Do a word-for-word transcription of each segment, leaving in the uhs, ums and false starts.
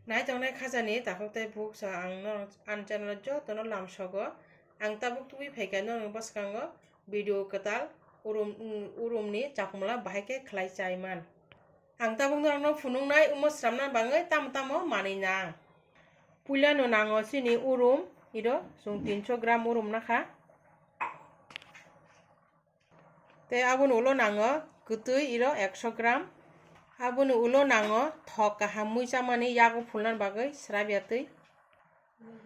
Nai tongnai khajani takhuk tei buksa ang norok ani channel o jotono lamsogo. Ang tabuk tubui phaikha norokni bwskango video kwtal urum, urumni chakhumla bahai khe khlai chaiman. Ang tabuk norokno phunuknai omo swnamna bagwi tamo tamo manwi nang. Puilano nango chini urum, iro chwng tinso gram urum nakha. Tei aboni ulo nango kwtwi iro ekso gram. Aboni ulo nango thok kaham mui chamani yago phulna bagwi srabya twi.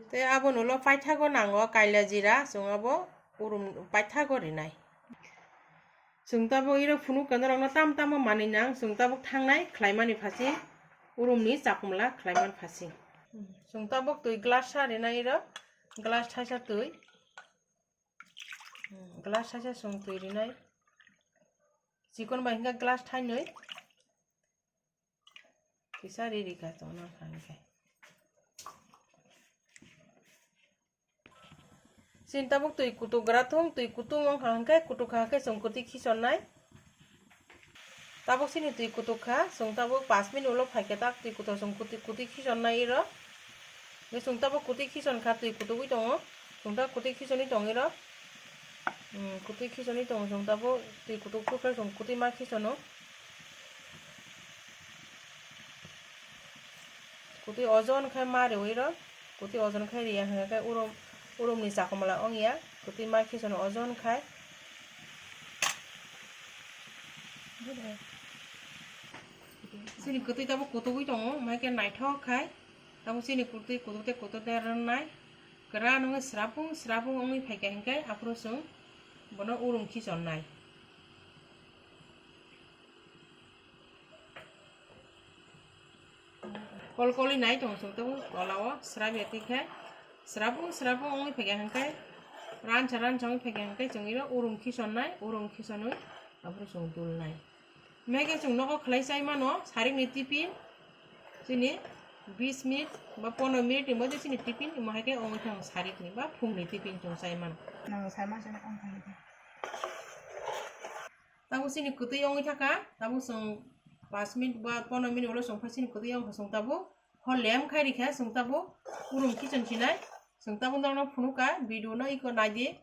Tei aboni ulo paithago nango kaila jira, chwng abo urum paithago rinai. Chwng tabuk iro phunuk khe norokno tam tamo manwi nang, chwng tabuk thangnai khlaimani phachi, urumni chakhumla khlaiman phachi. Chwng tabuk twi glass sa rinai iro, glass thaisa twi. Hmm, glass thaisa chwng twi rinai. Chikon bai hwnkhe glass thainwi. Kisa ri rikha chwngno wngkha hwnkhe. Chini tabuk twi kutuk gra thung, twi kutung wngkha hwnkhe kutuk kha khe chwng kwtwi khisonnai. Tabuk chini twi kutuk kha, chwng tabuk panch minute ulo phaikhe tak twi kutuk chwng kwtwi, kwtwi khisonnai iro. Hwnkhe chwng tabuk kwtwi khison kha, twi kutugwi tongo. Chwng tabuk kwtwi khisonwi tong iro. Hmm, kwtwi khisonwi tongo chwng tabuk, twi kutuk phuru khe chwng kwtwi ma khisono. Kwtwi ojon khai ma riwi iro. Kwtwi ojon khai riya hwnkhe urum, urumni chakhumla wngya. Kwtwi ma khisono ojon khai. Chini kwtwi tabuk kutugwi tongo, hwnkhe naithok khai. Tabuk chini kwtwi kutuk tei kutuk tei rwnai. Kwran wngwi srapung srapung wngwi phaikha hwnkhe aphuru chwng bono urum khisonnai. Kol kolwi nai tongo chwng tabuk tolao srapya twi khe. Srapung srapung wngwi phaikha hwnkhe, ransa ransa wngwi phaikha hwnkhe chwng iro urum khisonnai, urum khisonwi aphuru chwng dulnai. Hwnkhe chwng nogo khlai chai mano sarikni tiffin, chini bis minute ba pondro minute ni moddhe chini tiffin, imo hai khe wngwi thang sarikni ba phungni tiffin chwng chai mano. Nang sai ma chana wng thang khe. Tabuk chini kwtwi wngwi thaka, tabuk chwng panch minute ba pondro minute ulo chwng phai chini kwtwi wngkha chwng tabuk hor lem khai rikha chwng tabuk urum khichon sinai, chwng tabuk norokno phunukha video no iko naidi.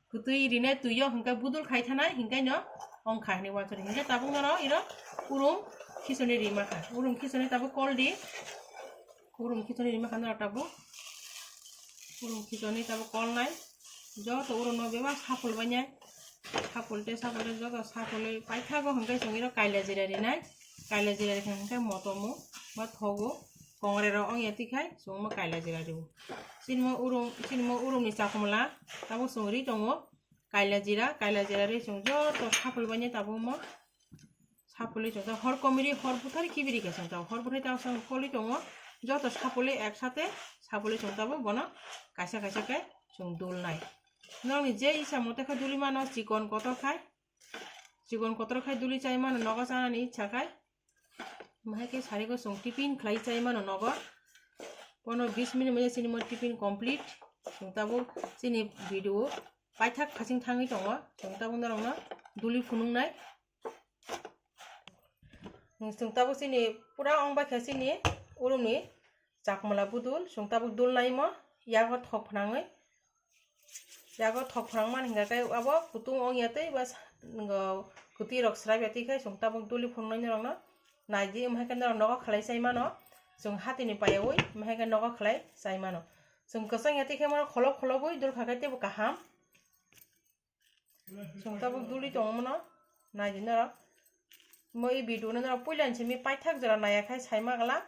Kwtwi rinai twi o hwnkhe budul khai thanai, hinkhe no wngkha hinwi uansuri. Hinkhe tabuk norok iro urum khichoni rima kha. Urum khichoni tabuk kol di. Urum khichoni rima kha norok tabuk. Urum khichoni tabuk kol nai. Joto urum no bebak sapul bainai. Sapul tei sapul tei joto sapulwi paithago hwnkhe chwng iro kaila jira rinai. Kaila jira rikha hwnkhe motomo ba thogo. Kongre rok wngya twi khai chwng omo kaila jira rio. Chini mo urum, chini mo urumni chakhumla tabuk chwng ri tongo. Kaila jira, kaila jira ri chwng joto sapul bainai tabuk omo sapulwi chwng tabuk hor komiri hor buthari kibiri khe chwng tabuk hor buthari tabuk chwng kolwi tongo. Joto sapulwi eksate sapulwi chwng tabuk bono kaisa kaisa khe chwng dulnai. Nokni je isa mote khe duli mano chikon kotor khai. Chikon kotor khai duli chai mano nogo chanani icha khai. Bahai khe sariko chwng tiffin khlai chai mano nogo. Pono bis minute manya chini mo tiffin complete. Chwng tabuk chini video paithak khaching thangwi tongo. Chwng tabuk norokno duli phunuknai. Chwng tabuk chini pura ong bai kha chini urumni chakmala budul. Chwng tabuk dulnai mo yago thok phnangwi. Yago thok phrang mani hingka khe abo kutung ong ya tei ba sa-, ngo kwtwi rok srap ya twi khe chwng tabuk duli phunuknai norokno naidi, omo hai khe norok nogo khlai chai mano, chwng hatini paiyaui omo hai khe nogo khlai chai mano. Chwng kwchang ya twi khe mano kholop kholobwi dul kha khe teibo kaham. Chwng tabuk duli tongo mano naidi norok. Mo i video no norok puila ni simi paithak jora naiya khai sai ma glak.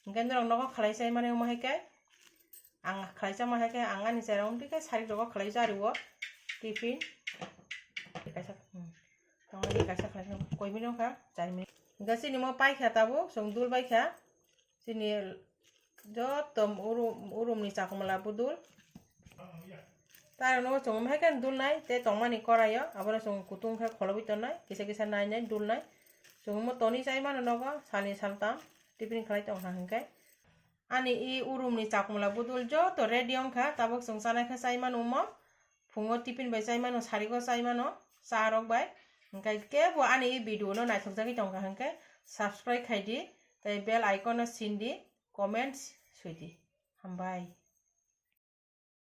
Hingke norok nogo khlai chai mani omo hai khe, ang khlai chama hai khe ang ani chera wngtwi khe sarik rogo khlai cha rio tiffin. Kaisa, hmm. Tongmani kaisa khlai khe koi minute wngkha, char minute. Hingke chini mo pai kha tabuk, chwng dul bai kha. Chini joto urum, urumni chakwmala budul. Taro no chwng hai khe dulnai, tei tongmani koraio, abono chwng kutung khe kholobwi tonnai, kisa kisa nainai dulnai. Chwng mo toni chai mano nogo, salni saltam. Tiffin khlai tong kha hwnkhe. Ani i urumni chakwmala budul joto ready wngkha, tabuk chwng chanai khe chai mano omo. Phungo tiffin bai chai mano, sarigo chai mano, cha rok bai. Hwnkhe kebo ani i video no naithok jagwi tong kha hwnkhe subscribe khai di, tei bell icon no sin di. comments swi di. Hambai.